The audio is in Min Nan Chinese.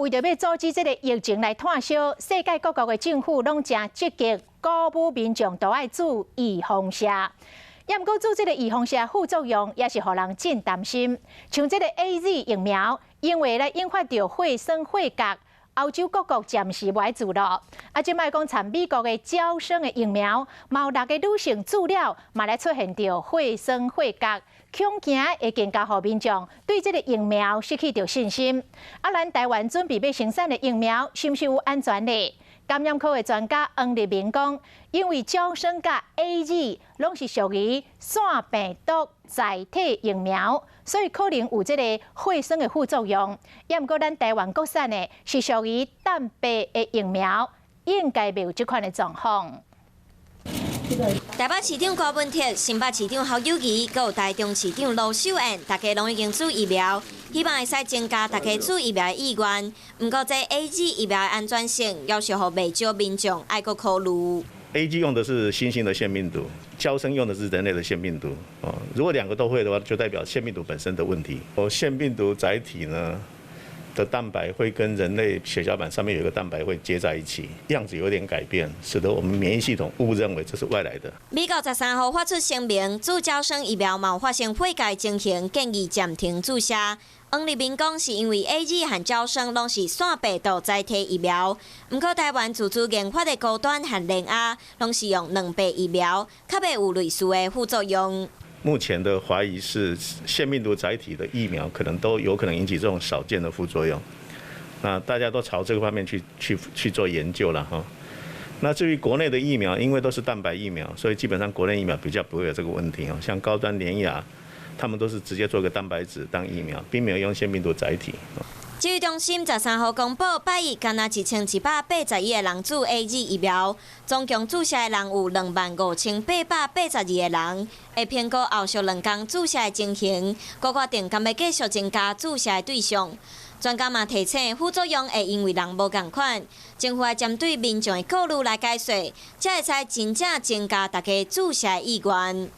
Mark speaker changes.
Speaker 1: 為著欲阻止這个疫情來湠銷，世界各國的政府攏誠積極鼓舞民眾都愛注預防射。也毋過注這个預防射副作用也是予人真擔心。像這个 AZ 疫苗，因為來引發著血栓血結，歐洲各國暫時無愛注咯。啊，這擺講參美國的嬌生的疫苗，嘛有六个女性注了，嘛來出現著血栓血結。恐驚會更加予民眾對這个疫苗失去著信心。啊，咱台灣準備欲生產的疫苗，是毋是有安全呢？感染科的專家黃立明講，因為嬌生佮 AZ 攏是屬於腺病毒載體疫苗，所以可能有這个血栓的副作用。也毋過咱台灣國產的是屬於蛋白的疫苗，應該袂有這款的狀況。
Speaker 2: 台北市長柯文哲、新北市長侯友宜，閣有台中市長盧秀燕，大家攏已經注疫苗，希望會使增加大家注疫苗的意願。毋過，這 AZ 疫苗的安全性，猶是予袂少民眾愛閣考慮。
Speaker 3: AZ 用的是猩猩的腺病毒，嬌生用的是人類的腺病毒。哦，如果兩個都會的話，就代表腺病毒本身的問題。哦，腺病毒載體呢的蛋白會跟人類血小板上面有一個蛋白會接在一起，樣子有點改變，使得我們免疫系統誤認為這是外來的。
Speaker 2: 美國13號發出聲明，注嬌生疫苗嘛有發生血結情形，建議暫停注射。黃立明講，是因為 AZ 和嬌生攏是腺病毒載體疫苗，毋過台灣自主研發的高端和聯亞攏是用卵白疫苗，較袂有類似的副作用。
Speaker 3: 目前的懷疑是腺病毒載體的疫苗可能都有可能引起這種少見的副作用，那大家都朝這個方面去做研究了哈。那至於國內的疫苗，因為都是蛋白疫苗，所以基本上國內疫苗比較不會有這個問題哦。像高端、聯亞，他們都是直接做個蛋白質當疫苗，並沒有用腺病毒載體。
Speaker 2: 指揮中心13號公布，拜一干焦1181個人注 AZ 疫苗，總共注射的人有25,882個人。會評估後續兩工注射的情形，閣決定敢欲繼續增加注射的對象。專家嘛提醒，副作用會因為人無仝款，政府愛針對民眾的顧慮來解說，才會使真正增加大家注射的意願。